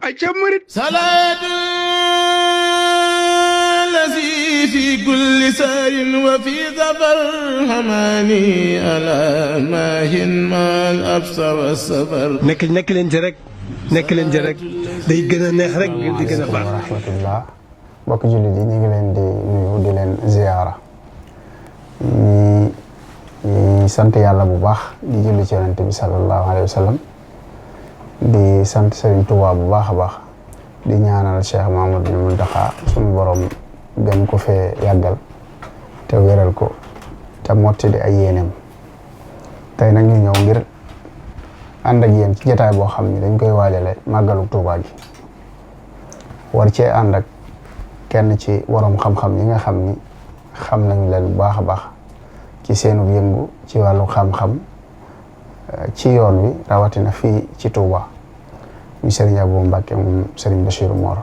aca murit salaatu lazi fi kulli saarin wa fi safar hamaani ala maahin maal absa wa safar nekk leen ci rek day gën a neex rek di gën a baax. wa rahmatullah mbokk jullit yi ñu ngi leen di nuyu di leen ziyaara ñi sant yàlla bu baax di julli ci yonent bi sallallahu alayhi wa sallam di sant Serigne Touba bu baax a baax di ñaanal Cheikh Mamadou Mountakha sunu borom gën ko fee yàggal te wéral ko te motti di ay yéeneem tey nag ñu ñëw ngir ànd ak yéen ci jotaay boo xam ni dañ koy waajale màggalu Touba gi war cee ànd ak kenn ci waroom xam-xam yi nga xam ni xam nañ leen bu baax a baax ci seenu yëngu ci wàllu xam-xam ci yoon wi rawatina fii ci Touba mu Serigne Abou Mbacké moom Serigne Bachir Mor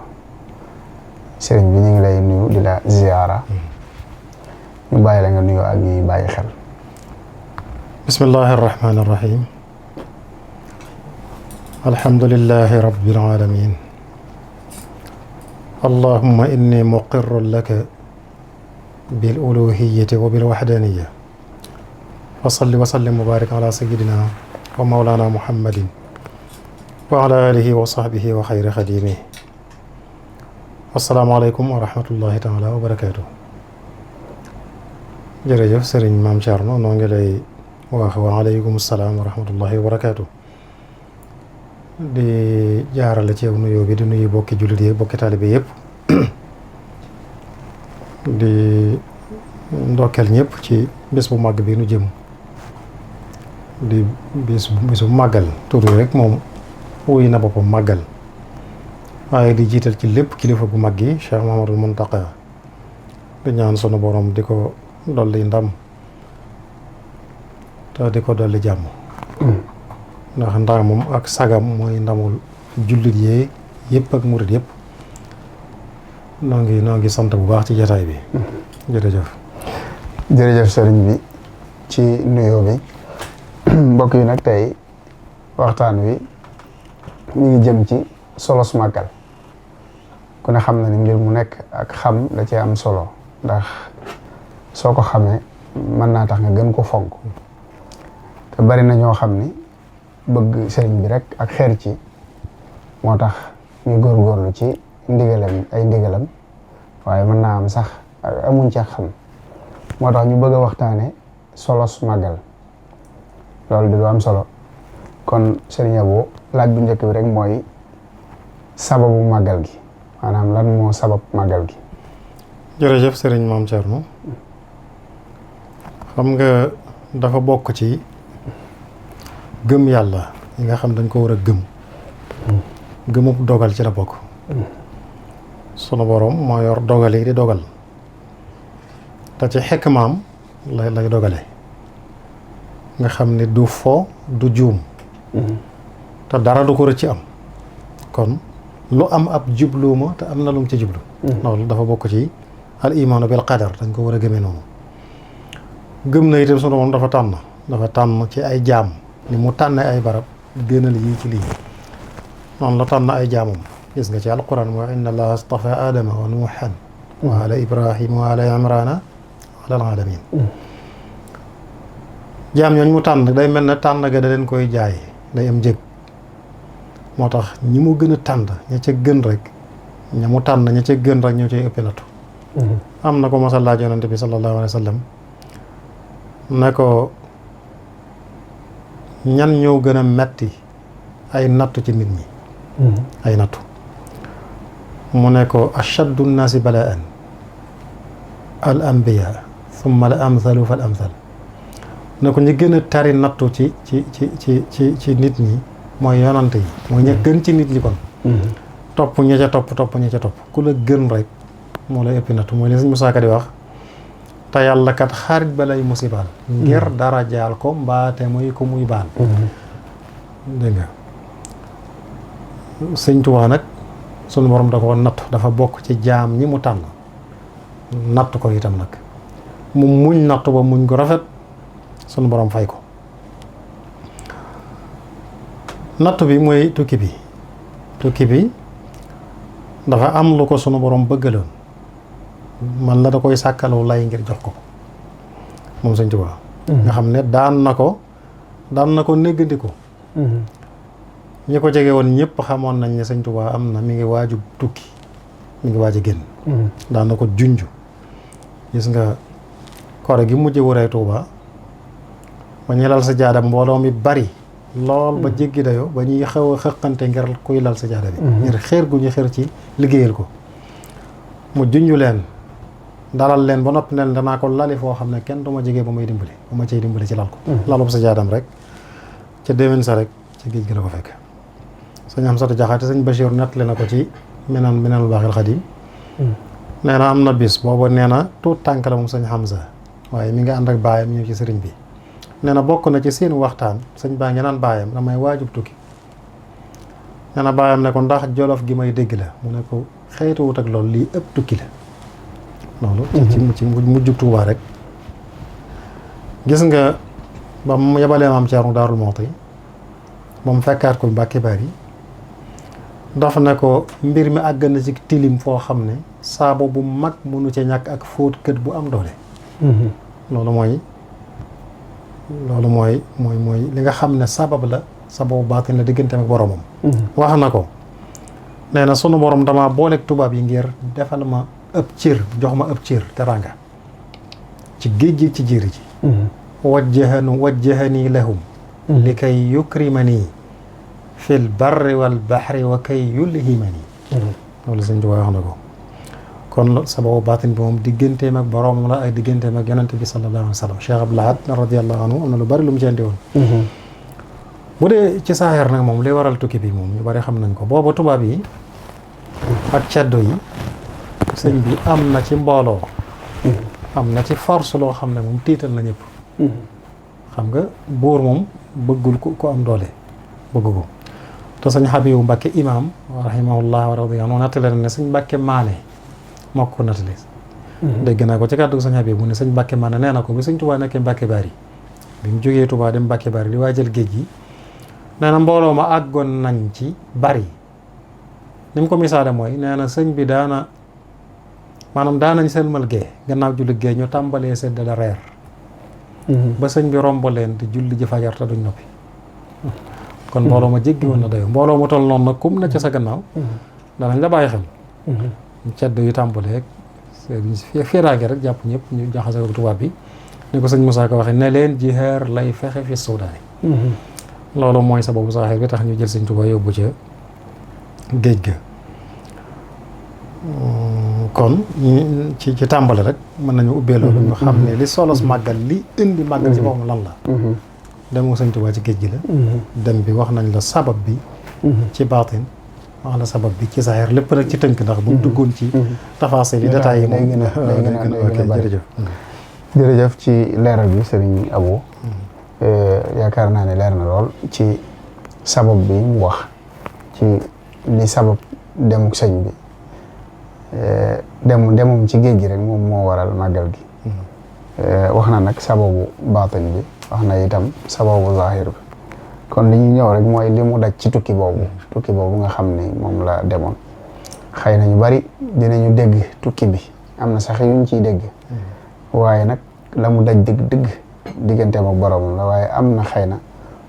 Serigne bi ñu ngi lay nuyu di la ziyaara ñu bàyyi la nga nuyu ak ñuy bàyyi xel. bismillahi arrahmani irrahim alhamdulillahi rabbil alamin allahumma inni muqirrun laka bil uluhiyyati wa bil wahdaniyya wa salli wa sallim wa barik ala sayyidina wa mawlana muhammadin wa ala alihi wa sahbihi wa xayri xadimihi assalaamu aleykum wa rahmatullahi taala wa barakatuh. jërëjëf sëriñ Maam Thierno noo ngi lay wax wa aleykum salaam wa rahmatullahi wa barakatuh. di jaarale ci yow nuyoo bi di nuyu bokki jullit yi bokki taalibe yëpp di ndokkeel ñëpp ci bés bu màgg bi nu jëm di bés bu màggal tur rek moom wuy na boppam màggal waaye di jiital ci lépp kilifa gu mag yi Cheikh Mamadou Mountakha di ñaan sunu borom di ko dolli ndam te di ko dolli jàmm ndax ndamam ak sagam mooy ndamul jullit yee yëpp ak murit yëpp noo ngi sant bu baax ci jataay bi jërëjëf sëriñ bi ci nuyoo bi mbokk yi nag tey waxtaan wi ñu ngi jëm ci solos màggal ku ne xam na ni mbir mu nekk ak xam da cee am solo ndax soo ko xamee mën naa tax nga gën ko fonk te bari na ñoo xam ni bëgg sëriñ bi rek ak xeer ci moo tax ñu góorgóorlu ci ndigalam waaye mën naa am sax amuñ ci xam moo tax ñu bëgg a waxtaane solos màggal loolu di lu am solo kon sëriñ Abo laaj bu njëkk bi rek mooy sababu màggal gi maanaam lan moo sabab màggal gi. jërëjëf sëriñ Maam Thierno xam nga dafa bokk ci gëm yàlla yi nga xam dañ ko war a gëmub dogal ci la bokk sunu borom moo yor dogal yi di dogal te ci xikmaam lay dogale nga xam ni du fo du juum te dara du ko rëcc am kon lu am ab jubluuma te am na lu mu ci jublu loolu dafa bokk ci al imaanu bil qadar dañ ko war a gëmee noonu gëm na itam sunu borom dafa tànn ci ay jaam ni mu tànne ay barab gënal yii ci lii noonu la tànn ay jaamam gis nga ci alquran wa inna allaha astafa adama wa nuuhan wa ala ibrahima wa ala imrana ala alamin jaam ñooñu mu tànn day mel ne tànn ga da leen koy jaay day am njëg moo tax ñi mu gën a tànn ña ca gën rek ña mu tànn ña ca gën rek ñoo cay ëppee nattu am na ko mos a laaj yonante bi sallallahu alayhi wa sallam ne ko ñan ñoo gën a metti ay nattu ci nit ñi ay nattu mu ne ko ashaddu nnaasi balaan al anbiya thumma al amthalu fal amthal ne ko ñi gën a tari nattu ci nit ñi mooy yonante yi mooy ña gën ci nit ñi kon topp ña ca topp ña ca topp ku la gën rek moo lay ëppi nattu mooy li Sëñ Musaa Ka di wax te yàlla kat xarit ba lay musibaal ngir dara jaal ko mbaate muy ko muy baal dégg nga Sëñ Tuubaa nag sunu borom da ko natt dafa bokk ci jaam ñi mu tànn natt ko itam nag mu muñ natt ba muñ ko rafet sunu borom fay ko natt bi mooy tukki bi dafa am lu ko sunu borom bëggaloon man la da koy sàkkalaw lay ngir jox ko moom Sëñ Tuubaa nga xam ne daan na ko néggandiku ñi ko jege woon ñëpp xamoon nañ ne Sëñ Tuubaa am na mi ngi waaju tukki mi ngi waaj a génn daan na ko junj gis nga kore gi mujj wuree Tuubaa ba ñuy lal sa jaada mbooloo mi bari lool ba jéggi dayoo ba ñuy xew a xëqante ngir kuy lal sa jaada bi ngir xeer gu ñu xeer ci liggéeyal ko mu junj leen dalal leen ba noppi ne leen danaa ko lali foo xam ne kenn du ma jege ba may dimbali ba ma cay dimbali ci lal ko lalub sa jaadam rek ca déwén sa rek ci géej gi la ko fekk sëñ Amsatu Jaxate sëñ Bachir nettali na ko ci Minanul Baaxil Xadiim nee na am na bis booba nee na tuut tànk la moom sëñ Hamza waaye mi ngi ànd ak baayam ñëw ci sëriñ bi nee na bokk na ci seen waxtaan sëñ baa ngi naan baayam damay waajub tukki nee na baayam ne ko ndax jolof gi may dégg la mu ne ko xeetuwut ak loolu lii ëpp tukki la loolu ci mujjub Tuubaa rek gis nga ba mu yebalee maam Ceerno Daarul Muxti ba mu fekkaat ko Mbàkke Bari daf ne ko mbir mi àgg na ci tilim foo xam ne saabo bu mag mënu ca ñàkk ak fóot kët bu am doole loolu mooy li nga xam ne sababu baatin la digganteem ak boromam wax na ko nee na sunu borom dama booleeg tubaab yi ngir defal ma ëpp cër jox ma ëpp cër teranga ci géej gi ci jiiri ji wajjahani lahum li kay yukrimani fil barri wal bahri wa kay yulhimani loolu sëñ Tuubaa wax na ko kon sababu baatin bi moom digganteem ak boromam la ay digganteem ak yonent bi sallallahu alayhi wa sallam Cheikh Abdou Lahad radiyallahu anhu am na lu bari lu mu ci indi woon bu dee ci saaxeer nag moom li waral tukki bi moom ñu bari xam nañ ko booba tubaab yi ak ceddo yi sëñ bi am na ci mbooloo am na ci force loo xam ne moom tiital na ñëpp xam nga buur moom bëggul ku am doole bëgg ko te sëñ Habibu Mbàkke imaam rahimahullah wa radiya anhu nattale ne sëñ Mbàkke Maane moo ko nattale dégg naa ko ci kàddu sëñ Habibu mu ne sëñ Mbàkke Maane nee na ko bi sëñ Tuubaa nekkee Mbàkke Bari bi mu jógee Tuubaa dem Mbàkke Bari li waajal géej gi nee na mbooloo ma àggoon nañ ci bari ni mu ko misaale mooy nee na sëñ bi daanañ sëlmal gee gannaaw julli gee ñu tàmbalee seddale reer ba sëñ bi romb leen di julli ji fajar te duñ noppi kon mbooloo ma jéggi woon na dayo mbooloo mu toll noonu nag kum na ca sa gannaaw danañ la bàyyi xel cedd yu tàmbalee fiiraange rek jàpp ñëpp ñu jaxase ko tubaab bi ni ko sëñ Moussa ko waxee ne leen jihaar lay fexe fi Suudaani loolu mooy sababu saaxir bi tax ñu jël sëñ Tuubaa yóbbu ca géej ga kon ci tàmbali rek mën nañu ubbee loolu ñu xam ne li solos màggal li indi màggal ci boppam lan la dem nga sëñ Tuubaa ci géej gi la dem bi wax nañ la sabab bi ci baatin wax la sabab bi ci saaxir lépp rek ci tënk ndax bu duggoon ci tafaasil yi détails yi moom jërëjëf ci leeral bi sëriñ Abo yaakaar naa ne leer na lool ci sabab bi mu wax ci li sabab dem sëñ bi demum ci géej gi rek moom moo waral màggal gi wax na nag sababu baatin bi wax na itam sababu zahir bi kon li ñu ñëw rek mooy li mu daj ci tukki boobu nga xam ni moom la demoon xëy na ñu bari dinañu dégg tukki bi am na sax yuñ ciy dégg waaye nag la mu daj dëgg digganteem ak borom la waaye am na xëy na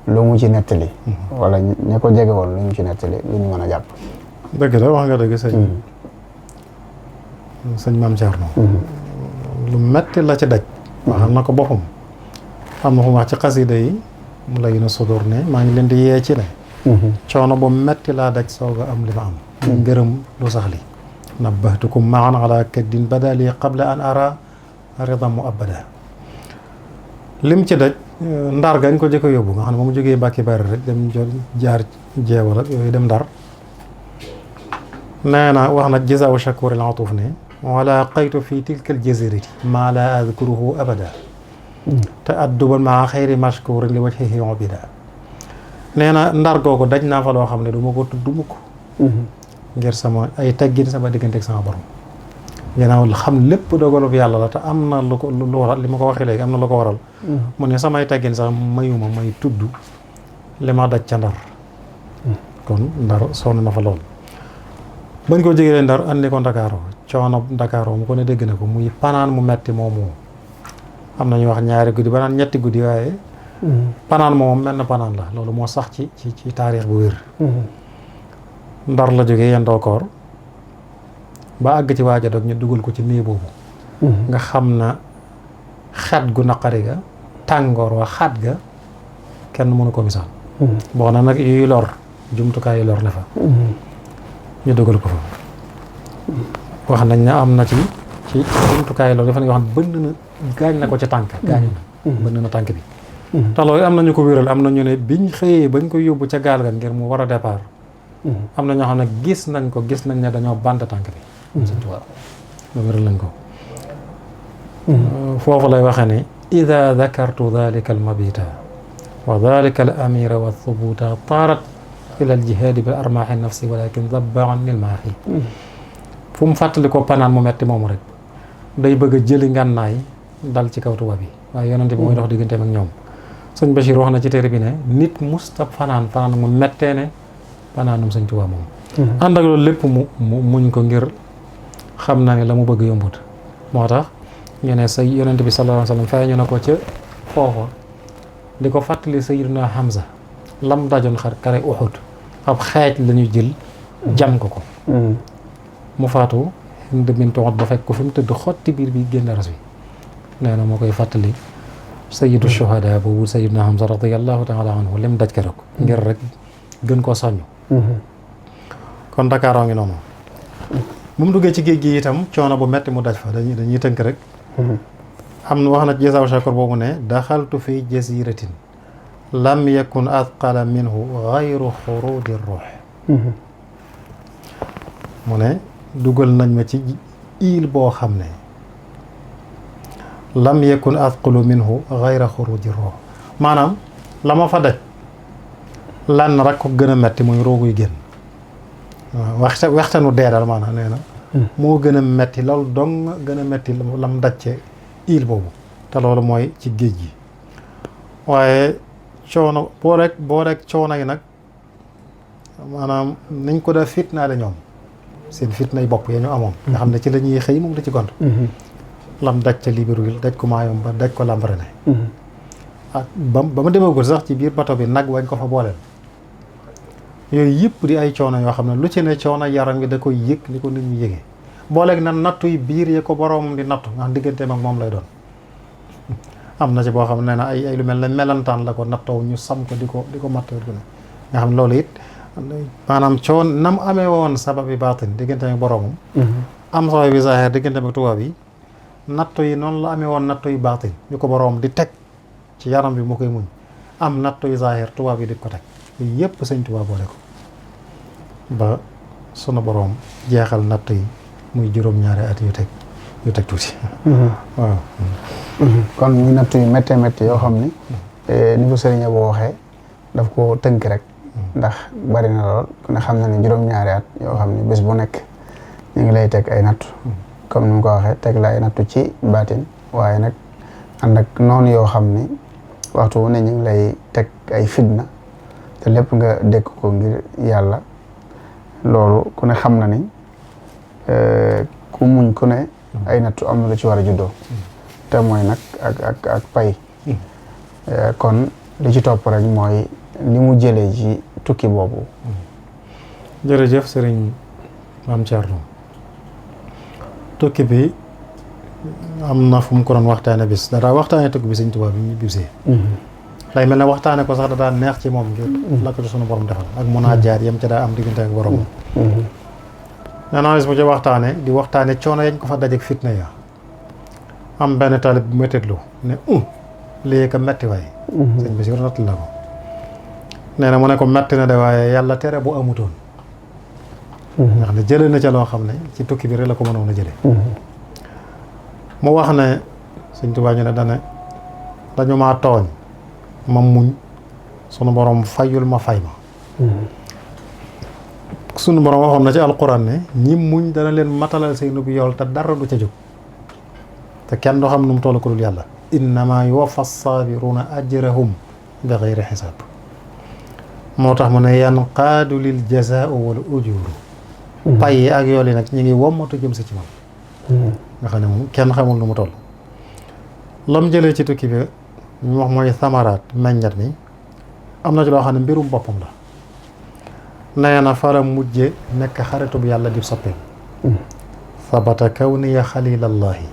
lu mu ci nettali wala ña ko jege woon lu ñu ci nettali lu ñu mën a jàpp dëgg la wax nga dëgg sëñ Maam Cerno lu metti la ci daj waxal na ko boppam am na fu mu wax ci xasida yi mu lay na sudur ne maa ngi leen di yee ci ne coono bu metti laa daj soog a am li ma am ñu ngërëm lu sax li nabbahtukum maan ala kaddin badali qabla an ara rida mu abada lim ci daj ndar gañ ko jëkk a yóbbu nga xam ne ba mu jógee Mbàkke Bari rek dem jaar jeewal ak yooyu dem ndar nee na wax na jazaawu shakuuril atuuf ne wala qaytu fi tilka al jazirati maa laa adkuruhu abada te adduban maa xayri mashkurin li wajhihi ubida nee na ndar googu daj naa fa loo xam ne du ma ko tudd mukk ngir sama ay teggin sama diggante ak sama borom ginnaaw xam lépp dogalub yàlla la te am na lu waral li ma ko waxee léegi am na lu ko waral mu ne samay teggin sax mayuma may tudd li ma daj ca ndar kon ndar sonn na fa lool bañ ko jógee Ndar andi ko Ndakaaru coono Ndakaaru mu ko ne dégg na ko muy panaan mu metti moomu am na ñu wax ñaari guddi ba naan ñetti guddi waaye panaan moom mel na panaan la loolu moo sax ci taarix bu wér Ndar la jógee yendoo koor ba àgg ci waaja dog ñu dugal ko ci nii boobu nga xam na xet gu naqari ga tàngoor wa xat ga kenn mënu ko misaal boo na nag yuy lor jumtukaay yu lor ne fa ñu dugal ko fa wax nañ ne am na ci jumtukaay loolu dafa ne wax bënn na gaañ na ko ci tànk gaañu na bënn na tànk bi te loolu am na ñu ko wéral am na ñu ne biñ xëyee bañ ko yóbbu ca gaal ga ngir mu war a départ am na ñoo xam ne gis nañ ne dañoo bant tànk bi lu wéral nañ ko foofu lay waxee ne ida dakartu dalika al mabita wa dalika al amira wa thubuta taarat ila al jihaadi bil armaaxi nafsi walakin dabaan lil maaxi fu mu fàttali ko panaan mu metti moomu rek day bëgg a jëli ngànnaay dal ci kaw tubaab bi waaye yonente bi mooy dox digganteem ak ñoom sëñ Bachir wax na ci téere bi ne nit musta fanaan mu mettee ne fanaanum sëñ Tuubaa moom ànd ak loolu lépp mu muñ ko ngir xam na ne la mu bëgg yombut moo tax ñu ne sa yonente bi sallallahu alayhi wa sallam fay ñu na ko ca foofa di ko fàttali Sayyidina Hamza lam dajoon xare Uhud ab xeej la ñu jël jam ko mu faatu Hind bint Utba ba fekk ko fi mu tëdd xotti biir bi génn ras bi nee na moo koy fàttali sayyidu shuhada boobu Sayyidina Hamza radiyallahu taala anhu lim daj keroog ngir rek gën koo soññ kon Dakar ngi noonu bu mu duggee ci géej gi itam coono bu metti mu daj fa dañuy tënk rek am na wax na Jazaaw Shakur boobu ne daxaltu fi jaziratin lam yakun athqala minhu ghayru xurudi ruux mu ne dugal nañ ma ci île boo xam ne lam yakun athqalu minhu ghayra xurudi ruux maanaam la ma fa daj lan rek ko gën a metti muy rooguy génn waaw waxtanu dee daal maanaam nee na moo gën a metti loolu dong gën a metti lam dajce île boobu te loolu mooy ci géej gi waaye coono boo rek coono yi nag maanaam niñ ko def fitnaale ñoom seen fitnay bopp ya ñu amoon nga xam ne ci la ñuy xëy moom da ci gont lam daj ca Libreville daj ko Mayumba daj ko Lambaréné ak ba ma demagul sax ci biir bato bi nag wañ ko fa booleel yooyu yëpp di ay coono yoo xam ne lu ci ne coono yaram gi da koy yëg ni ko nit ñi yëgee booleeg na nattu yi biir ya ko boroomam di nattu nga xam digganteem ak moom lay doon am na ci boo xam ne na ay lu mel ne melantaan la ko nattoo ñu sam ko di ko mattoo nga xam ne loolu it maanaam nam amee woon sababi baatin digganteem ak boroomam am sababi zaahir digganteem ak tubaab yi nattu yi noonu la amee woon nattu yi baatin ñu ko boroom di teg ci yaram bi mu koy muñ am nattu yi zaahir tubaab yi di ko teg yooyu yëpp sëñ tubaab boole ko ba sunu boroom jeexal nattu yi muy juróom-ñaari at yu teg tuuti waaw kon muy nattu yu méttee métti yoo xam ni ni ko sëriñ boo waxee daf ko tënk rek ndax bari na lool ku ne xam na ne juróom-ñaari at yoo xam ne bés bu nekk ñu ngi lay teg ay nattu comme ni mu ko waxee teg la ay nattu ci baatin waaye nag ànd ak noonu yoo xam ni waxtu wu ne ñu ngi lay teg ay fitna te lépp nga dékk ko ngir yàlla loolu ku ne xam na ni ku muñ ku ne ay nattu am na lu ci war a juddoo te mooy nag ak pay kon li ci topp rek mooy li mu jëlee ci tukki boobu. jërëjëf sëriñ Maam Thierno tukki bi am na fu mu ko doon waxtaane bis da daa waxtaane tukki bi sëñ Tuubaa bi ñu bisee lay mel ne waxtaane ko sax da daa neex ci moom ngir la ko ci sunu borom defal ak munaajaat yam ca daa am diggante ak borom nee naa bis mu ci waxtaane di waxtaane coono yañ ko fa dajeek fitna ya am benn taalib bu méttitlu ne lii ka metti waaye sëñ bi si natt la ko nee na mu ne ko metti na de waaye yàlla tere bu amutoon nga xam ne jëlee na ca loo xam ne ci tukki bi rek la ko mënoon a jëlee mu wax ne sëñ Tuubaa ñu ne dañu maa tooñ ma muñ sunu borom fayul ma fay ma sunu borom waxoon na ci alquran ne ñi muñ dana leen matalal seenu bi yool te dara du ca jóg te kenn doo xam nu mu toll ko dul yàlla innama yuwaffa saabiruna ajrahum bi xayri xisaab moo tax mu ne yanqaadu lil jazaau wal ujuru pay yi ak yool yi nag ñu ngi wommatu jëm si ci moom nga xam ne moom kenn xamul nu mu toll lam jëlee ci tukki bi ñu wax mooy samaraat meññat mi am na ci loo xam ne mbirum boppam la nee na fara mujje nekk xaritu bu yàlla di soppeem sabata kawniya xalilallahi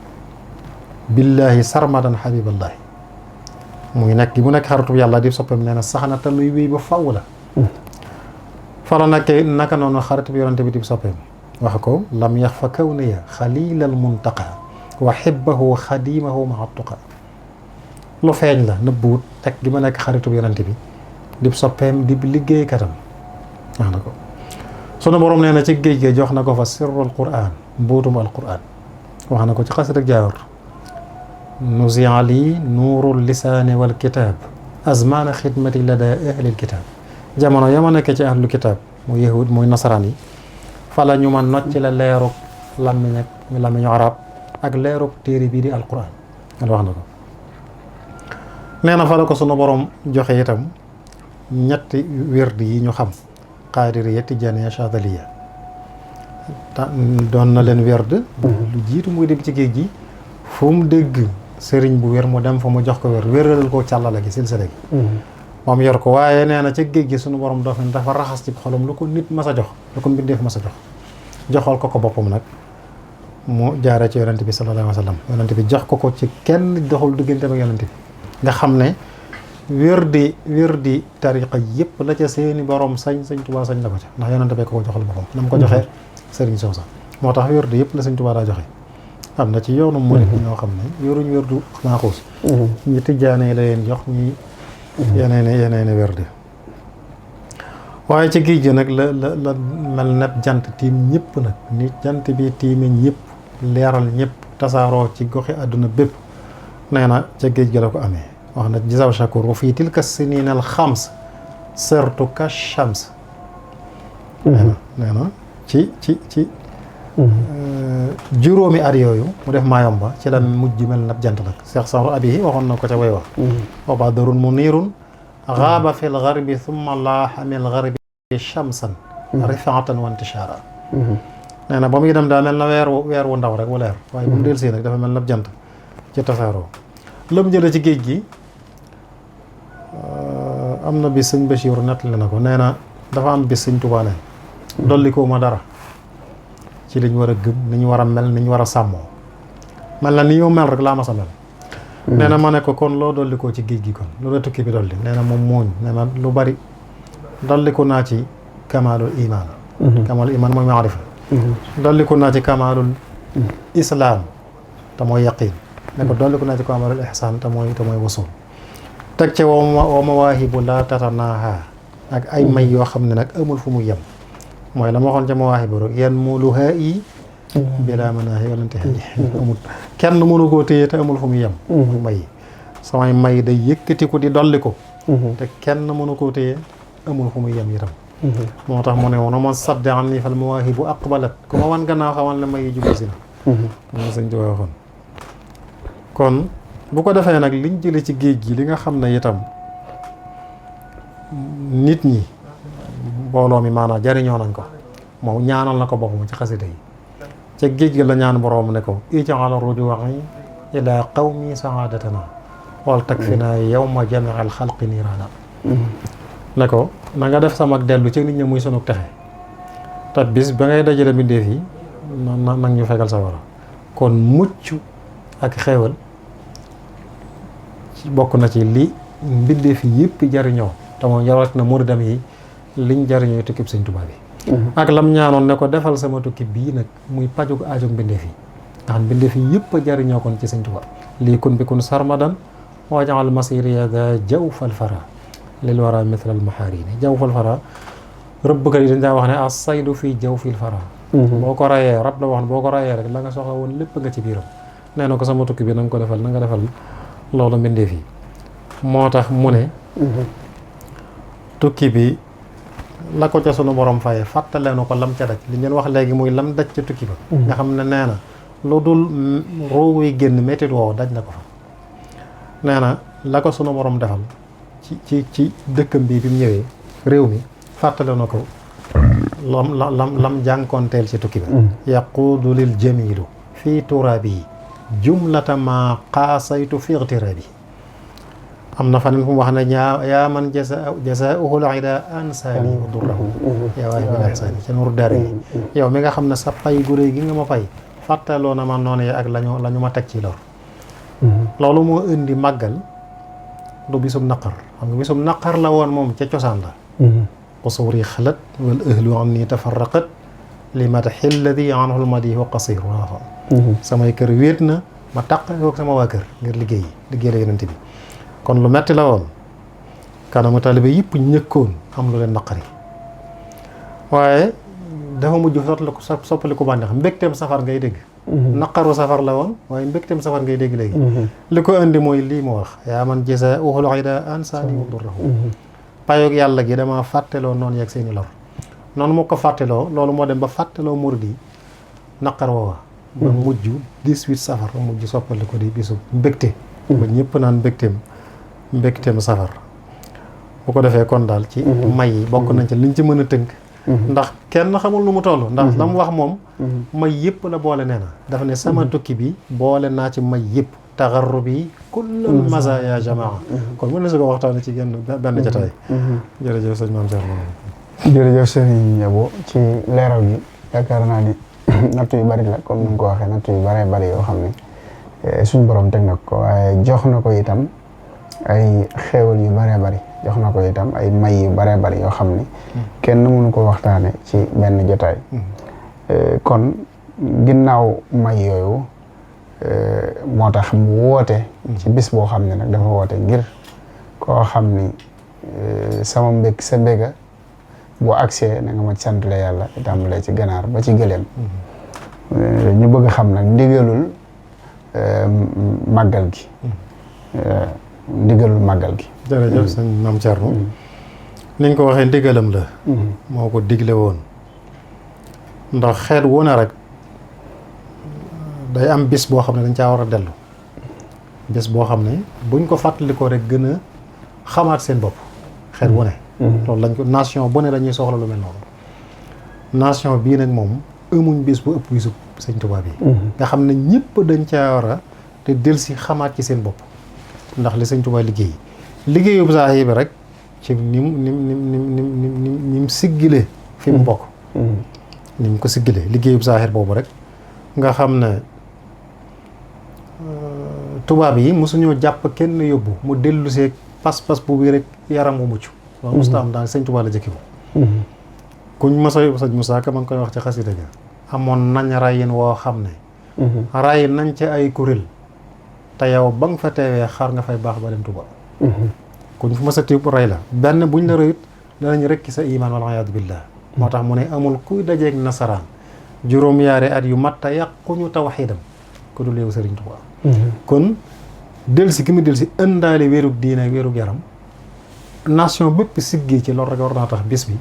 billahi sarmadan xabiballahi muy nekk gi mu nekk xaritu bu yàlla di soppeem nee na sax na te luy wéy ba faw la fara nekkee naka noonu xaritu bu yonante bi di soppeem wax ko lam yax fa kawniya xalilal muntaqa wa xibbahu xadimahu maa tuqa lu feeñ la nëbbuwut teg gi ma nekk xaritu bu yonante bi di soppeem di liggéeykatam wax na ko sunu borom nee na ci géej gi jox na ko fa sirrul quran mbootum al quran wax na ko ci xasida jaawar nusia li nuurul lisaani wal kitaab azmaana xidmati lada ahlil kitaab jamono yama nekk ci ahlu kitaab muy yahud muy nasaraan yi fala ñu ma nocc la leerug làmmiñu arab ak leerug téere bii di al quran wax na ko nee na fa la ko sunu borom joxe itam ñetti werd yi ñu xam qaadiriya tijaaniya chadaliya doon na leen werd lu jiitu muy dem ci géej gi fu mu dégg sëriñ bu wér mu dem fa mu jox ko wér wéralal ko càllala gi silsila gi moom yor ko waaye nee na ca géej gi sunu borom dafa raxas ci xolam lu ko nit mas a jox lu ko mbindeef mas a jox joxal ko boppam nag mu jaaree ci yonent bi sallallahu alayhi wa sallam yonent bi jox ko ci kenn doxul diggante ak yonent bi nga xam ne wér di tariqa yëpp la ca seeni borom sëñ Tuubaa sañ na ko ca ndax yonent bi ko joxal boppam na mu ko joxee sëriñ Soosa moo tax wér di yëpp la sëñ Tuubaa daa joxe am na ci yoonu murid ñoo xam ne yoruñ wér du maaxuus ñi tijjaane la leen jox ñi yeneeni wér di waaye ci géej gi nag la mel ne jant tiim ñëpp nag ni jant bi tiime ñëpp leeral ñëpp tasaaroo ci goxi àdduna bépp nee na ca géej gi la ko amee wax na jisaw shakur wa fii tilka sinin al xams sirtu ka shams nee na ci juróomi at yooyu mu def maayomba ci la mujj mel na jant nag Seex Saaru Abihi waxoon na ko ca way wax wa badrun munirun gaaba fi l garbi thumma laaxa min garbi shamsan rifaatan wa intishaara nee na ba muy dem daa mel na weer wu ndaw rek wu leer waaye bu mu del see nag dafa mel na jant ci tasaaroo la mu jëlee ci géej gi am na bis sëñ Bachir nettali na ko nee na dafa am bis sëñ Tuubaa ne dolli ko ma dara ci liñ war a gëm ni ñu war a mel ni ñu war a sàmmoo mel na ni yow mel rek laa ma sa mel nee na ma ne ko kon loo dolli koo ci géej gi kon lu la tukki bi dolli nee na moom mooñ nee na lu bari dolli ko naa ci kamaalul iman kamaalul iman mooy maarifa dolli ko naa ci kamaalul islaam te mooy yaqin ne ko dolli ko naa ci kamaalul ihsaan te mooy wasul teg ca wa mawaahibu laa tatanaaha ak ay may yoo xam ne nag amul fu mu yem mooy la ma waxoon ca mawaahibu rek yan muuluhaa yi bilaa manaahi wala intihaaji amul kenn mënu koo téye te amul fu mu yem may samay may day yëkkati ko di dolli ko te kenn mënu koo téye amul fu mu yem itam moo tax mu ne woon man sadde an nii fal mawaahibu aqbalat ku ma wan gannaaw xamal ne may yi jubal si na moom sëñ Tuubaa waxoon kon bu ko defee nag liñ jële ci géej gi li nga xam ne itam nit ñi mbooloo mi maanaam jariñoo nañ ko moom ñaanal na ko boppam ci xasida yi ca géej gi la ñaan boroom ne ko ij'al rujuu'i ilaa qawmi sa'aadatana wal takfinaa yawma jami'il xalqi niiraana ne ko na nga def sama dellu ci nit ñi muy sunu texe te bis ba ngay dajale mbindeef yi nag ñu fegal sa wara kon mucc ak xéewal bokk na ci li mbindeef yi yëpp jariñoo te moom jarat na muridam yi liñ jariñoo tukkib sëñ Tuubaa bi ak lam ñaanoon ne ko defal sama tukki bii nag muy pajug aajug mbindeef yi nga xam mbindeef yi yëpp a jariñoo kon ci sëñ Tuubaa lii kun bi kun sarmadan wajaal masiriya da jaw fal fara lil wara mithlal maharini jaw fal fara rëbbkat yi dañ daa wax ne as saydu fii jaw fil fara boo ko rayee rab la wax ne boo ko rayee rek la nga soxla woon lépp nga ci biiram nee na ko sama tukki bi na nga ko defal na nga defal loolu mbindeef yi moo tax mu ne tukki bi la ko ca sunu borom faye fàttale na ko lam ca daj li ngeen wax léegi muy lam daj ca tukki ba nga xam ne nee na lu dul ruuguy génn métit woow daj na ko fa nee na la ko sunu borom defal ci dëkkam bi mu ñëwee réew mi fàttale na ko lam jànkoonteel ci tukki ba yaquudu lil jamilu fii turaabi jumlata ma qaasaytu fi ightiraabi am na faneen fu mu wax ne yaa man jazaa'uhu al-'idaa ansaani wa durrahu yaa waaye bil ihsaani ca Nuuru Daarayni yow mi nga xam ne sa pay gu réy gi nga ma pay fàttaloo na ma noonu ak lañu ma teg ci lor loolu moo indi màggal du bisum naqar xam nga bisum naqar la woon moom ca cosaan la qusuuri xalat wal ahlu anni tafarraqat li madaxi alladi anhu al-madiihu qasiir samay kër wéet na ma tàqalikoo sama waa kër ngir liggéey la yonent bi kon lu metti la woon kanamu taalibe yëpp ñëkkoon am lu leen naqari waaye dafa mujj soppaliku bànneex mbégteem safar ngay dégg naqaru safar la woon waaye mbégteem safar ngay dégg léegi li ko indi mooy lii mu wax yaa man jazaa'uhu al-'idaa ansaani wa durrahu payoog yàlla gi dama fàtteloo noonu yeeg seeni lor noonu moo ko fàtteloo loolu moo dem ba fàtteloo murid yi naqar woowa ba mujj 18 safar mujj soppaliku di bisu mbégte ba ñëpp naan mbégteem safar bu ko defee kon daal ci may yi bokk nañ ci liñ ci mën a tënk ndax kenn xamul nu mu toll ndax la mu wax moom may yëpp la boole nee na dafa ne sama tukki bi boole naa ci may yëpp taxarrubi kullal mazaaya jamaa kon mën na si ko waxtaane ci benn jotaay jërëjëf sëñ Maam Thierno jërëjëf sëñ Abo ci leeral gi yaakaar naa ni natt yu bari la comme ni nga ko waxee natt yu baree bari yoo xam ne suñ borom teg na ko waaye jox na ko itam ay xéewal yu baree bari jox na ko itam ay may yu baree bari yoo xam ni kenn mënu ko waxtaane ci benn jotaay kon ginnaaw may yooyu moo tax mu woote ci bis boo xam ne nag dafa woote ngir koo xam ni sama mbég sa mbéga boo agsee na nga ma sant la yàlla tàmbalee ci ganaar ba ci gëléem ñu bëgg xam nag ndigalul màggal gi ndigalul màggal gi jërëjëf sëñ Maam Thierno ni nga ko waxee ndigalam la moo ko digle woon ndax xeet wu ne rek day am bis boo xam ne dañ caa war a dellu bis boo xam ne buñ ko fàttalikoo rek gën a xamaat seen bopp xeet wu ne loolu lañ ko nation bu ne dañuy soxla lu mel noonu nation bii nag moom amuñ bis bu ëpp bisu sëñ Tuubaa bi nga xam ne ñëpp dañ caa war a te del si xamaat ci seen bopp ndax li sëñ Tuubaa liggéeyub Zahir bi rek ci nim siggile fi mu bokk ni mu ko siggile liggéeyub Zahir boobu rek nga xam ne tubaab yi mosuñoo jàpp kenn yóbbu mu dellu see pas-pas bu bi rek yaram mu mucc waaw musta am daal sëñ Tuubaa la jëkki ko kuñ mos a yóbbu sëñ Musaa Ka ma ngi koy wax ci xasida ga amoon nañ rayin woo xam ne ray nañ ca ay kuréel te yow ba nga fa teewee xaar nga fay baax ba dem Tuubaa kuñ fu mos a tiib rey la benn buñ la rëyut danañ rekki sa iman wal iyaadu billah moo tax mu ne amul kuy dajeeg nasaraan juróom-yaari at yu mat te yàquñu tawxiidam ku dul yow Sëriñ Tuubaa kon delsi ki mu delsi ëndaale wérug diine wérug yaram nation bépp siggee ci loolu rek war naa tax bis bi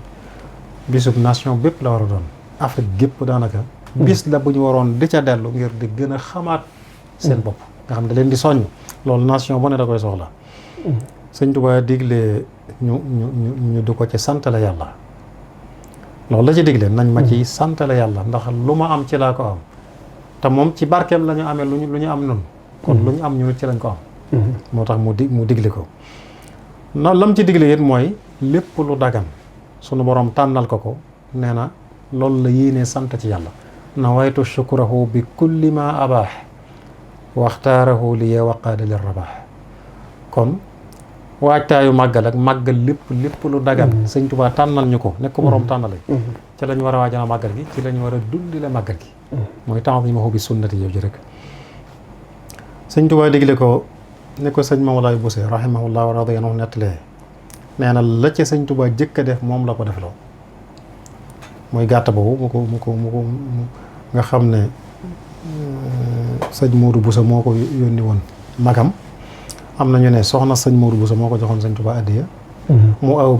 bisub nation bépp la war a doon Afrique gépp daanaka bis la bu ñu waroon di ca dellu ngir di gën a xamaat seen bopp nga xam ne da leen di soññ loolu nation bu ne da koy soxla sëñ Tuubaa digle ñu du ko ci sant la yàlla loolu la ci digle nañ ma ci sant la yàlla ndax lu ma am ci laa ko am te moom ci barkeem la ñu amee lu ñu am nun kon lu ñu am ñu ci lañ ko am moo tax mu digle ko na lam ci digle it mooy lépp lu dagan sunu borom tànnal ko nee na loolu la yéenee sant ci yàlla nawaytu shukurahu bi kulli ma abaax waxtaarahu li waqaada lir rabaax kon waajtaayu màggal ak màggal lépp lu dagan sëñ Tuubaa tànnal ñu ko nekk ko borom tànnale ci lañ war a waajal màggal gi ci lañ war a dundile màggal gi mooy ta'ziimuhu bi sunnati yow ji rek sëñ Tuubaa digle ko ne ko sëñ Mawlaay Buse rahimahullah wa radiya anhu nettalee nee na la ca sëñ Tuubaa jëkk a def moom la ko defloo mooy gàtt boobu mu ko nga xam ne sëñ Moodu Buse moo ko yónni woon magam am na ñu ne soxna sëñ Moodu Buse moo ko joxoon sëñ Tuubaa addiya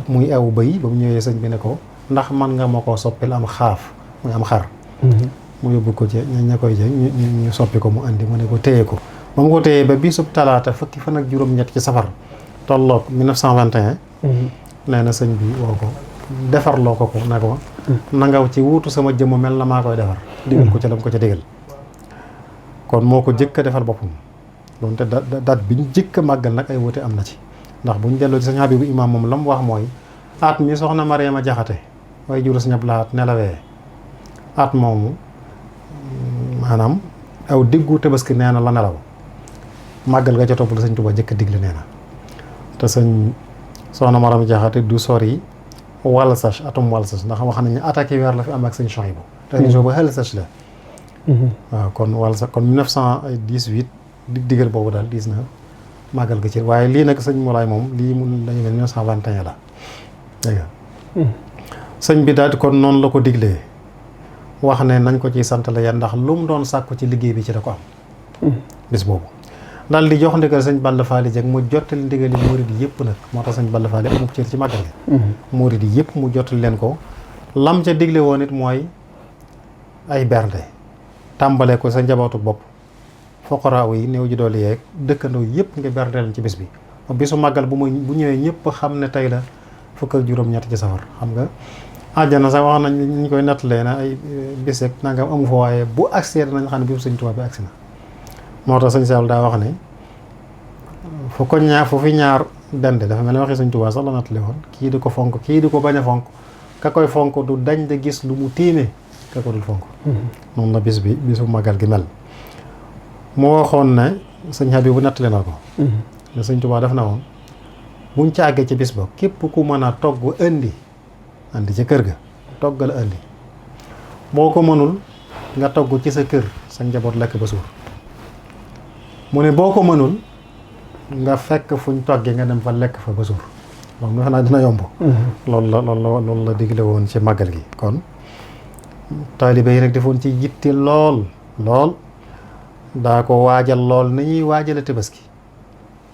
muy aw bëy ba mu ñëwee sëñ bi ne ko ndax man nga ma koo soppil am xaaf muy am xar mu yóbbu ko ci ña koy jëg ñu soppi ko mu andi mu ne ko téye ko ba mu ko téyee ba bisub talaata fukki fan ak juróom-ñett ci safar tolloog 1921 nee na sëñ bi woo ko defarloo ko ne ko na nga ci wuutu sama jëmm mel na maa koy defar digal ko ca lam ko ca digal kon moo ko jëkk a defal boppam doonte date bi ñu jëkk a màggal nag ay wuute am na ci ndax buñ delloo ci sëñ Habibu Imaam moom la mu wax mooy at mi soxna Mariama Jaxate waaye juru sëñ Abdu Lahat nelawee at moomu maanaam aw diggu tabaski nee na la nelaw màggal ga ca topp la sëñ Tuubaa jëkk a digle nee na te sëñ soxna Mariama Jaxate du sori walsach atum walsach ndax wax nañ ne attaqué weer la fi am ak sëñ Chouaïbou te émission ba walsach la waaw kon walsach kon 1918 digal boobu daal 19 màggal ga ci waaye lii nag sëñ Moulay moom lii mu dañu mel 1921 la dégg nga sëñ bi daal kon noonu la ko diglee wax ne nañ ko ciy santale yan ndax lu mu doon sàkku ci liggéey bi ci da ko am bis boobu daal di jox ndigal sëñ Balla Faali Jeng mu jottali ndigali murid yi yëpp nag moo tax sëñ Balla Faali amul cër ci màggal gi murid yi yëpp mu jottali leen ko lam ca digle woon it mooy ay bernde tàmbalee ko sa njabootu bopp foqaraaw yi néew ji doole yeeg dëkkandoo yëpp nga bernde leen ci bis bi bisu màggal bu ñëwee ñëpp xam ne tey la fukk ak juróom-ñett ci safar xam nga àjjana sax wax nañ ñu koy nattalee na ay bis ak nangam amu fa waaye bu agsee danañ xam ne bisu sëñ Tuubaa bi agsi na moo tax sëñ Sall daa wax ne fu fi ñaar dende dafa mel ne waxee sëñ Tuubaa sax la nattale woon kii di ko fonk kii di ko bañ a fonk ka koy fonk du dañ de gis lu mu tiime ka ko dul fonk noonu la bis bi bisu màggal gi mel moo waxoon ne sëñ Habib bu nattale na ko ne sëñ Tuubaa def na woon buñ ca àggee ci bis ba képp ku mën a togg indi ca kër ga toggal indi boo ko mënul nga togg ci sa kër sa njaboot lekk ba suur mu ne boo ko mënul nga fekk fuñ toggee nga dem fa lekk fa ba suur loolu defe naa dina yomb loolu la digle woon ci màggal gi kon taalibe yi nag defoon ci yitte lool daa ko waajal lool ni ñuy waajale tabaski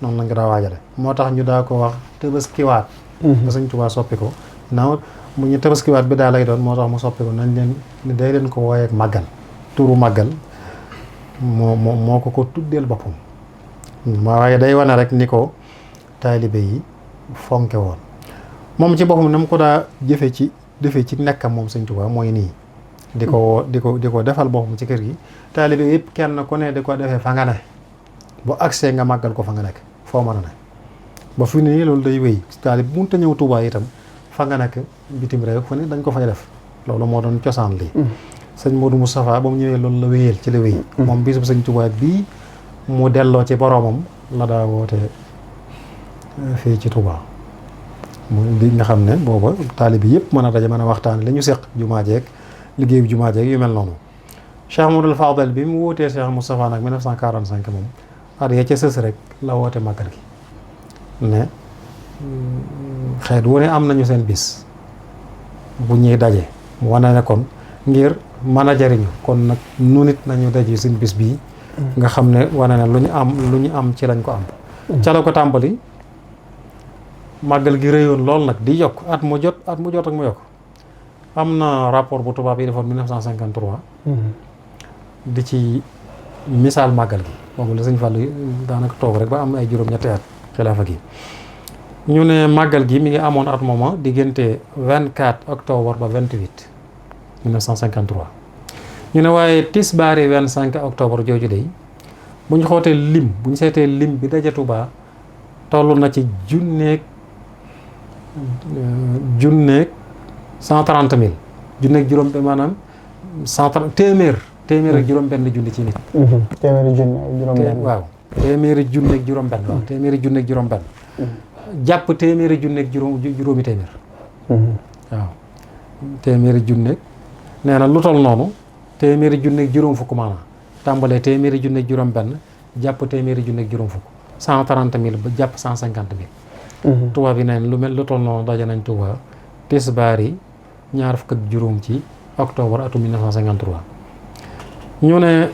noonu la nga daa waajale moo tax ñu daa ko wax tabaskiwaat ba sëñ Tuubaa soppi ko naaw mu ñu tabaskiwaat bi daa lay doon moo tax mu soppi ko nañ leen ni day leen ko wooyeek màggal turu màggal moo ko tuddeel boppam waaye day wane rek ni ko taalibe yi fonke woon moom ci boppam na mu ko daa defee ci nekkam moom sëñ Tuubaa mooy nii di ko defal boppam ci kër gi taalibe yëpp kenn ku ne di ko defee fa nga ne bu agsee nga màggal ko fa nga nekk foo mën a ne ba fi ne nii loolu day wéy taalib mënut a ñëw Tuubaa itam fa nga nekk bitim réew fu ne dañ ko fay def loolu moo doon cosaan lii sëñ Modou Moustapha ba mu ñëwee loolu la wéyal ci la wéy moom bisub sëñ Tuubaa bii mu delloo ci boroomam la daa woote fii ci Tuubaa mu bi nga xam ne booba taalib yi yëpp mën a daje mën a waxtaan li ñu seq jumaa jeeg liggéey bi jumaa jeeg yu mel noonu Cheikh Modou Fadel bi mu wootee Cheikh Moustapha nag 1945 moom at ya ca sës rek la woote màggal gi ne xeet wu ne am nañu seen bis bu ñuy daje mu wane ne kon ngir mën a jariñu kon nag nu nit nañu daje seen bis bii nga xam ne wane ne lu ñu am ci lañ ko am ca la ko tàmbali màggal gi rëyoon lool nag di yokk at mu jot ak mu yokk am na rapport bu tubaab yi defoon 1953 di ci misaal màggal gi boobu la sëñ Fallou daanaka toog rek ba am ay juróom-ñetti at xilaafa gi ñu ne màggal gi mi ngi amoon at moment diggante 24 octobre ba 28 1953 ñu ne waaye tisbaari 25 octobre jooju de bu ñu xootee lim bu ñu seetee lim bi daje Tuubaa toll na ci junneeg 130 000 junneeg juróom maanaam 130 téeméer ak juróom-benn junni ci nit. téeméeri junni ak juróom-benn. waaw téeméeri junni ak juróom-benn. waaw téeméeri junni ak juróom-benn. jàpp téeméeri junni ak juróomi téeméer. waaw téeméeri junni ak nee na lu toll noonu téeméeri junni ak juróom fukk maanaam tàmbalee téeméeri junni ak juróom-benn jàpp téeméeri junni ak juróom fukk 130 000 ba jàpp 150 000. Tuubaa bi neen lu toll noonu daje nañ Tuubaa tisbaar yi ñaar fukk ak juróom ci octobre atum 1953. ñu ne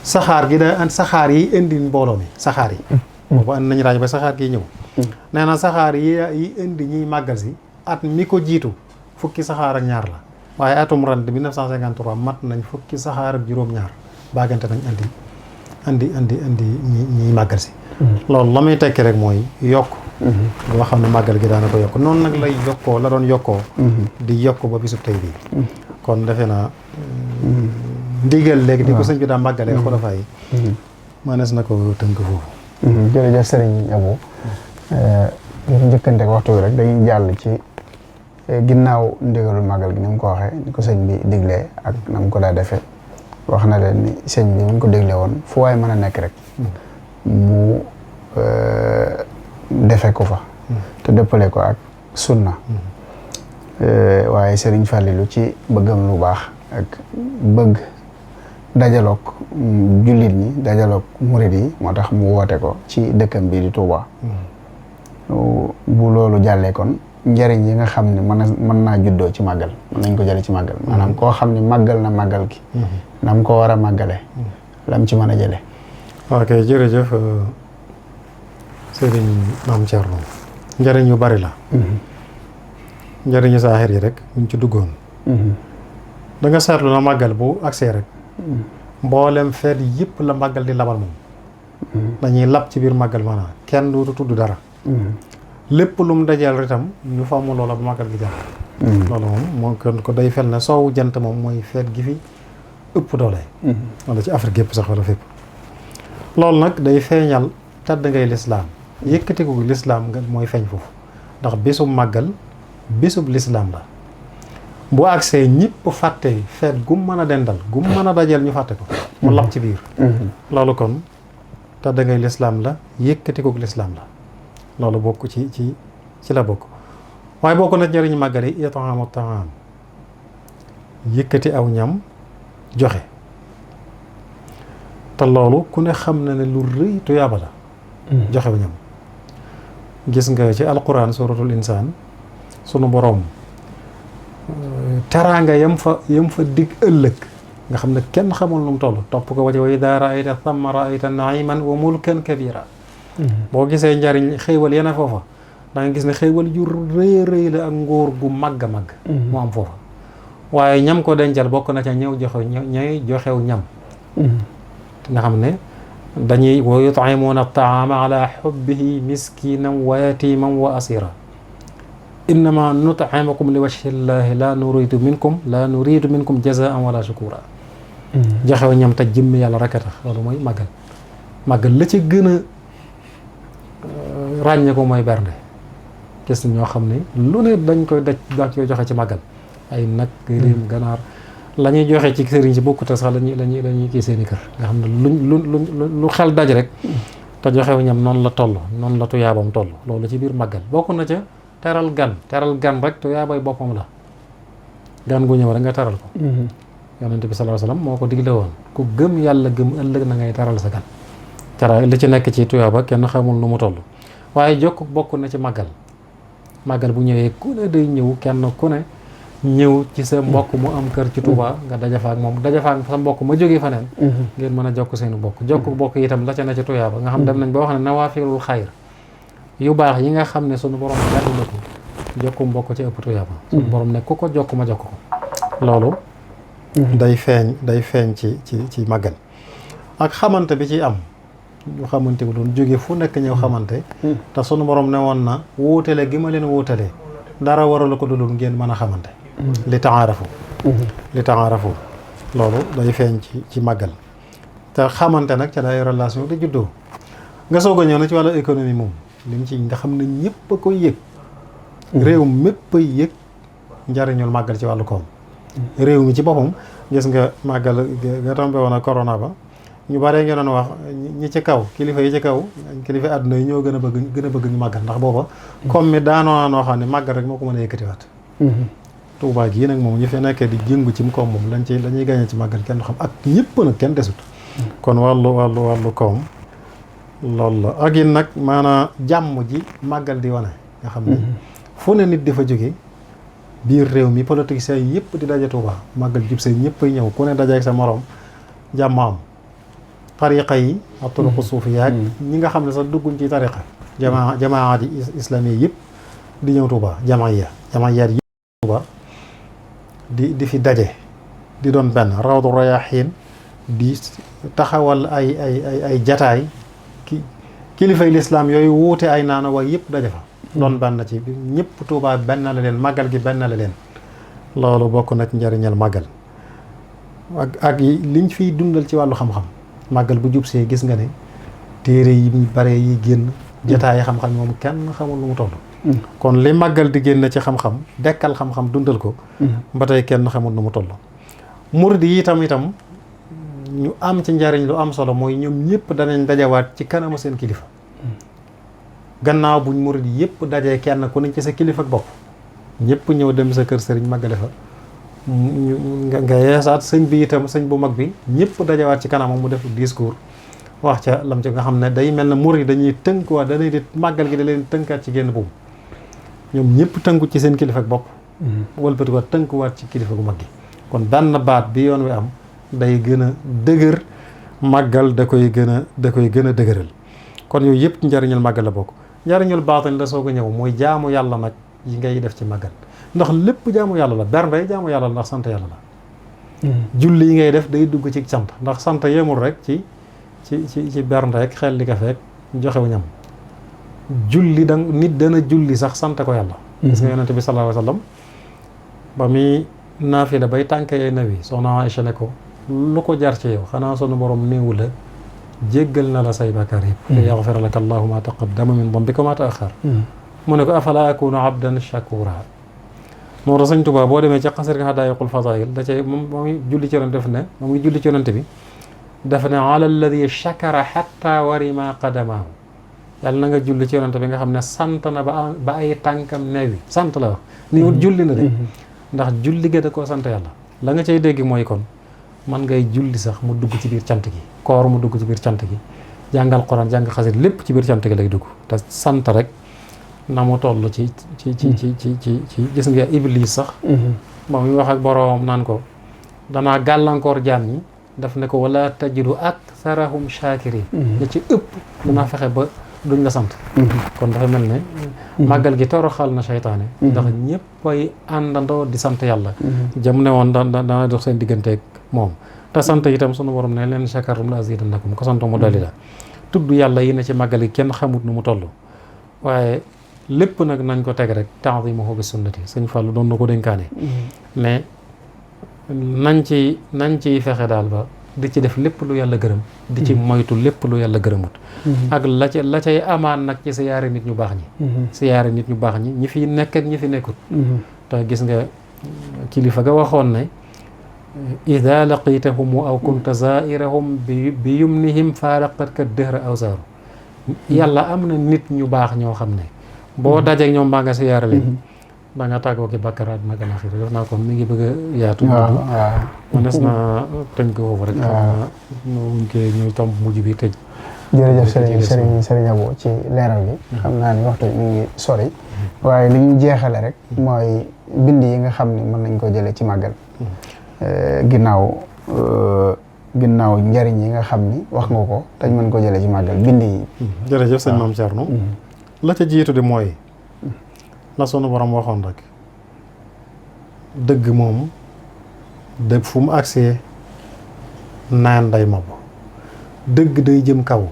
saxaar gi saxaar yi indi mbooloo mi saxaar yi boobu and nañ raaj ba saxaar gi ñëw nee na saxaar yi indi ñiy màggal si at mi ko jiitu fukki saxaar ak ñaar la waaye atum ren 1953 mat nañ fukki saxaar ak juróom-ñaar baagante nañ andi ñiy màggal si loolu la muy tekki rek mooy yokk boo xam ne màggal gi daana ko yokk noonu nag lay yokkoo la doon yokkoo di yokk ba bisub tey bii kon defe naa ndigal léegi di ko sëñ bi daa màggalee xulafaa yi manees na ko tënk foofu jërëjëf sëriñ Abou ngir njëkkante ak waxtu wi rek dañuy jàll ci ginnaaw ndigalul màggal gi ni mu ko waxee ni ko sëñ bi diglee ak na mu ko daa defee wax na leen ni sëñ bi mu ko diglee woon fu waay mën a nekk rek mu defe ko fa te dëppale ko ak sunna waaye sëriñ Fallilou ci bëggam lu baax ak bëgg dajaloog jullit ñi dajaloog murid yi moo tax mu woote ko ci dëkkam bii di Touba bu loolu jàllee kon njëriñ yi nga xam ne mën naa juddoo ci màggal mën nañ ko jële ci màggal maanaam koo xam ne màggal na màggal gi nam ko war a màggale lam ci mën a jële ok jërëjëf sëriñ Maam Thierno njëriñ yu bari la njëriñu saaxir yi rek buñ ci duggoon da nga seetlu na màggal bu agsee rek mboolem feet yëpp la màggal di labal moom dañuy lab ci biir màggal maanaam kenn du tudd dara lépp lu mu dajeel itam ñu fàmm loola ba màggal gi jàll loolu moom moo kon ko day fel ne soowu jant moom mooy feet gi fi ëpp doole wala ci Afrique yëpp sax wala fépp loolu nag day feeñal tàdd ngay lislaam yëkkatiku lislaam nga mooy feeñ foofu ndax bésub màggal bésub lislaam la bu agsee ñëpp fàtte feet gum mën a dendal gum mën a dajeel ñu fàtte ko mu lab ci biir loolu kon tàdd ngay lislaam la yëkkatiku lislaam la loolu bokk ci la bokk waaye bokk na njëriñu màggal yi it'aamu ta'aam yëkkati aw ñam joxe te loolu ku ne xam na ne lu rëy tuyaaba la joxe wu ñam gis nga ci alquran suratul insaan sunu boroom teraanga yam fa dig ëllëg nga xam ne kenn xamul nu mu toll topp ko wa idaa ra'ayta thamma ra'ayta na'iman wa mulkan kabira boo gisee njariñ xéewal yena foofa da nga gis ne xéewal yu rëy rëy la ak nguur gu màgg a màgg mu am foofa waaye ñam ko dencal bokk na ca ñëw joxew ñam nga xam ne dañuy wa yut'imuuna at-ta'aama ala hubbihi miskinan wa yatiman wa asira innama nut'imukum li wajhi llahi la nuridu minkum jazaan wala shukura joxew ñam te jëmmi yàlla rek a tax loolu mooy màggal la ci gën a ràññee ko mooy bernde gis ñoo xam ne lu ne dañ koy joxe ci màggal ay nag réem ganaar la ñuy joxe ci sëriñ si bokkute sax lañuy kii seen i kër nga xam ne lu xel daj rek te joxew ñam noonu la toll noonu la tuyaabam toll loolu ci biir màggal bokk na ca teral gan rek tuyaabay boppam la gan gu ñëw rek nga teral ko yonent bi sallallahu alayhi wasallam moo ko digle woon ku gëm yàlla gëm ëllëg na ngay teral sa gan teral li ci nekk ci tuyaaba kenn xamul nu mu toll waaye jokk bokk na ci màggal bu ñëwee ku ne day ñëw kenn ku ne ñëw ci sa mbokk mu am kër ci Touba nga dajafa ak moom dajafa ak sa mbokk ma jógee faneen ngeen mën a jokk seeni bokk itam la ca ne ci tuyaaba nga xam dem nañ ba wax ne nawaafilul xayr yu baax yi nga xam ne sunu borom gàddu na ko jokku mbokk ci ëpp tuyaaba sunu borom ne ku ko jokk ma jokk ko loolu day feeñ ci màggal ak xamante bi ci am ñu xamante bi doon jóge fu nekk ñëw xamante te sunu borom ne woon na wuutale gi ma leen wuutale dara waral ko dulul ngeen mën a xamante li taarafu loolu day feeñ ci màggal te xamante nag ca day relation di juddoo nga soog a ñëw na ci wàllu économie moom lim ci nga xam ne ñëpp a koy yëg réew mépp a yëg njariñul màggal ci wàllu koom réew mi ci boppam gis nga màggal nga tombé woon a corona ba ñu bare ngeen doon wax ñi ci kaw kilifa yi ci kaw kilifa àdduna yi ñoo gën a bëgg ñu màggal ndax booba comme mi daanoo noo xam ne màggal rek moo ko mën a yëkkatiwaat Tuubaa gii nag moom ñu fi nekkee di jëngu ci koom moom lañuy gañe ci màggal kenn du xam ak ñëpp nag kenn desut kon wàllu koom loolu la ak it nag maanaam jàmm ji màggal di wane nga xam ne fu ne nit di fa jóge biir réew mi politiciens yi yëpp di daje Tuubaa màggal jub see ñëpp ay ñëw ku ne daje ak sa morom jàmm am tariqa yi ak turuqu suufiya ñi nga xam ne sax dugguñ ci tariqa jamaat yi islamique yëpp di ñëw Tuubaa jamaat yi Tuubaa di fi daje di doon benn rawdu rayaxiin di taxawal ay jataay kilifay lislaam yooyu wuute ay naana waaye yëpp daje fa doon benn ci ñëpp Tuubaa benn la leen màggal gi benn la leen loolu bokk na ci njëriñal màggal ak liñ fiy dundal ci wàllu xam-xam màggal bu jub see gis nga ne téere yi bare yi génn jotaay xam-xam moom kenn xamul lu mu toll kon li màggal di génn ci xam-xam dekkal xam-xam dundal ko ba tey kenn xamul nu mu toll murid yi itam ñu am ci njariñ lu am solo mooy ñoom ñëpp danañ dajawaat ci kanamu seen kilifa gannaaw buñ murid yëpp dajee kenn ku ne ci sa kilifa ak bopp ñëpp ñëw dem sa kër sëriñ màggale fa nga yeesaat sëñ bi itam sëñ bu mag bi ñëpp dajawaat ci kanamam mu def discours wax ca lam ci nga xam ne day mel ne murid dañuy tënkuwaat dañuy di màggal gi da leen tënkaat ci génn buum ñoom ñëpp tënku ci seen kilifa ak bopp wëlbatikuwaat tënkuwaat ci kilifa gu mag gi kon benn baat bi yoon wi am day gën a dëgër màggal da koy gën a dëgëral kon yooyu yëpp ci njariñul màggal la bokk njariñul baatin la soog a ñëw mooy jaamu yàlla nag yi ngay def ci màggal ndax lépp jaamu yàlla la bernde jaamu yàlla la ndax sant yàlla la julli yi ngay def day dugg ci sant ndax sant yemul rek ci bernde rek xel li ka fekk joxewu ñam julli nit dana julli sax sant ko yàlla gis nga yonente bi sallallahu alayhi wa sallam ba muy naafila bay tànkee nawi soxna Aïcha ne ko lu ko jar ci yow xanaa sunu borom néewu la jéggal na la say bakkaar yëpp li yaxfira laka allahu ma taqaddama min dambika wa ma taaxar mu ne ko afala akunu abdan shakura moo tax Sëñ Tuubaa boo demee ci xasar Hadaa'iqul Fadaa'il da cay moom muy julli ci yonent def ne moom muy julli ci yonent bi dafa ne ala alladi shakara hatta warima qadamaahu yàlla na nga julli ci yonent bi nga xam ne sant na ba ay tànkam neewi sant la wax ni julli na de ndax julli ga da koo sant yàlla la nga cay dégg mooy kon man ngay julli sax mu dugg ci biir cant gi koor mu dugg ci biir cant gi jàngal Quran jàng xasit lépp ci biir cant gi lay dugg te sant rek na mu toll ci gis nga Iblis sax ba muy wax ak boroomam naan ko danaa gàllankoor jaam ñi daf ne ko wala tajidu aktharahum shakirin ña ci ëpp danaa fexe ba duñ la sant kon dafa mel ne màggal gi toroxal na seytaane ndax ñëpp ay àndandoo di sant yàlla jam ne woon dana dox seen digganteeg moom te sant itam sunu borom ne leen shakartum la azidannakum ko sant mu dolli la tudd yàlla yi ne ci màggal gi kenn xamut nu mu toll waaye lépp nag nañ ko teg rek ta'zimuhu bi sunnati sëñ Fallu doon na ko dénkaane mais nañ ciy fexe daal ba di ci def lépp lu yàlla gërëm di ci moytu lépp lu yàlla gërëmut ak la cay amaan nag ci siyaare nit ñu baax ñi siyaare nit ñu baax ñi fi nekk ak ñi fi nekkut te gis nga kilifa ga waxoon ne ida laqitahum aw kunta zairahum bi yumnihim faaraqatka dëhra awsaaru yàlla am na nit ñu baax ñoo xam ne boo dajeek ñoom baa nga siyaare leen da nga tàggoo ki bakkaraat nag alaxir def naa ko mi ngi bëgg a yaatu mënees na tënk ko foofu rek xam naa muñ koy ñuy tomb mujj bi tëj jërëjëf Serigne Abo ci leeral bi xam naa ni waxtu mi ngi sori waaye li ñu jeexale rek mooy bind yi nga xam ne mën nañ ko jëlee ci màggal ginnaaw njariñ yi nga xam ni wax nga ko dañ mën ko jëlee ci màggal bind yi jërëjëf sëñ Maam Thierno la ca jiitu di mooy la sunu borom waxoon rek dëgg moom dëgg fu mu agsee naan day mob dëgg day jëm kaw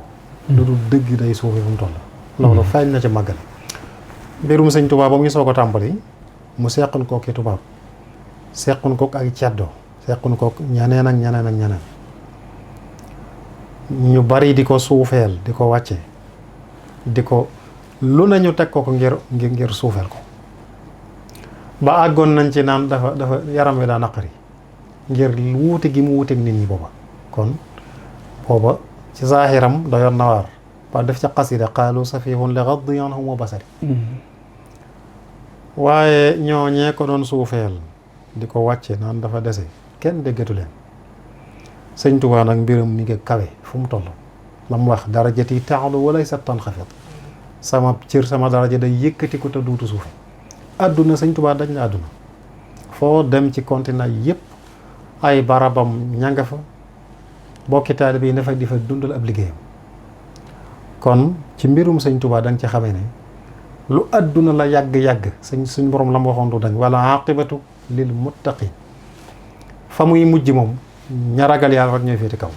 lu dul dëgg day suufe fu mu toll loolu feeñ na ci màggal mbirum sëñ tubaab ba muy soo ko tàmbali mu seqal kook i tubaab sequn kook ay ceddo sequn kook ñeneen ak ñeneen ak ñeneen ñu bari di ko suufeel di ko wàcce di ko lu nañu teg ko ngir suufeel ko ba àggoon nañ ci naan dafa yaram wi daa naqari ngir wuute gi mu wuuteeg nit ñi booba kon booba ci zaahiram doyoon na waar ba def ca xasida qaalu safihun li gaddi anhum wa basari waaye ñooñee ko doon suufeel di ko wàcce naan dafa dese kenn déggatu leen sëñ Tuubaa nag mbiram mi ngi kawe fu mu toll la mu wax darajati ta'lu wa laysa tanxafid sama cër sama daraja day yëkkati ko te duutu suufe adduna sëñ Tuubaa dañ la adduna foo dem ci continent yëpp ay barabam ñanga fa bokki taalibe yi ne fa di fa dundal ab liggéeyam kon ci mbirum sëñ Tuubaa da nga ci xamee ne lu adduna la yàgg-yàgg suñ borom la mu waxoon du dañ wala aqibatu lil muttaqin fa muy mujj moom ña ragal yàlla rek ñooy féeti kaw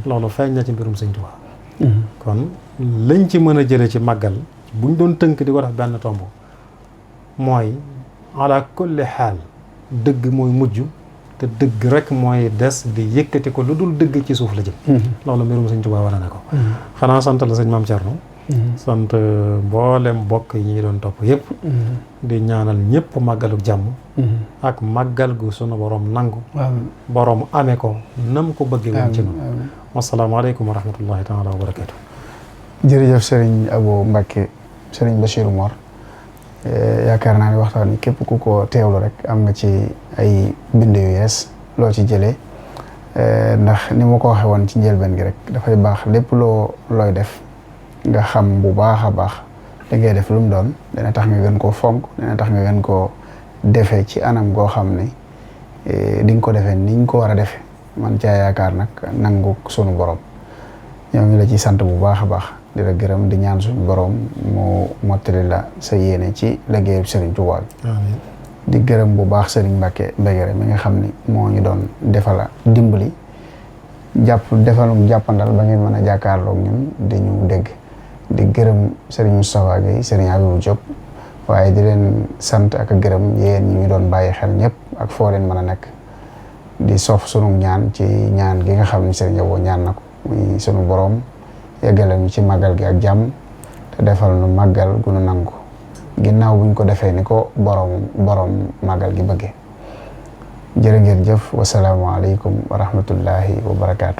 loolu feeñ na ci mbirum sëñ Tuubaa kon lañ ci mën a jële ci màggal buñ doon tënk di ko def benn tomb mooy ala kulli xaal dëgg mooy mujj te dëgg rek mooy des di yëkkati ko lu dul dëgg ci suuf la jëm loolu mbirum sëñ Tuubaa wane na ko xanaa sant la sëñ Maam Cerno sant mboolem mbokk yi ñi doon topp yëpp di ñaanal ñëpp màggalu jàmm ak màggal gu sunu borom nangu borom amee ko nam ko bëggee woon ci noonu wasalaamaaleykum wa rahmatullahi taala wa barakatu jërëjëf Serigne Abo Mbacke Serigne Bachirou Mor yaakaar naa ne waxtaan wi képp ku ko teewlu rek am nga ci ay bind yu yees loo ci jëlee ndax ni ma ko waxee woon ci njëlbeen gi rek dafay baax lépp looy def nga xam bu baax a baax da ngay def lu mu doon dana tax nga gën koo fonk dana tax nga gën koo defee ci anam goo xam ne di nga ko defee ni ñu ko war a defee man caa yaakaar nag nangu sunu borom ñoo ngi la ci sant bu baax a baax di la gërëm di ñaan suñu borom mu mottali la sa yéene ci liggéeyu Serigne Touba bi di gërëm bu baax Serigne Mbacke Mbegere mi nga xam ni moo ñu doon defala dimbali defalum jàppandal ba ngeen mën a jàkkaarloog ñun di ñu dégg di gërëm Serigne Moustapha Gueye Serigne Abibou Diop waaye di leen sant ak gërëm yéen ñi ñu doon bàyyi xel ñëpp ak foo leen mën a nekk di sof sunu ñaan ci ñaan gi nga xam ne Serigne Abo ñaan na ko muy sunu borom yeggale ñu ci màggal gi ak jàmm te defal nu màggal gu nu nangu ginnaaw buñ ko defee ni ko borom màggal gi bëggee jërë ngeen jëf wasalaamualeykum wa rahmatullahi wa barakaatu.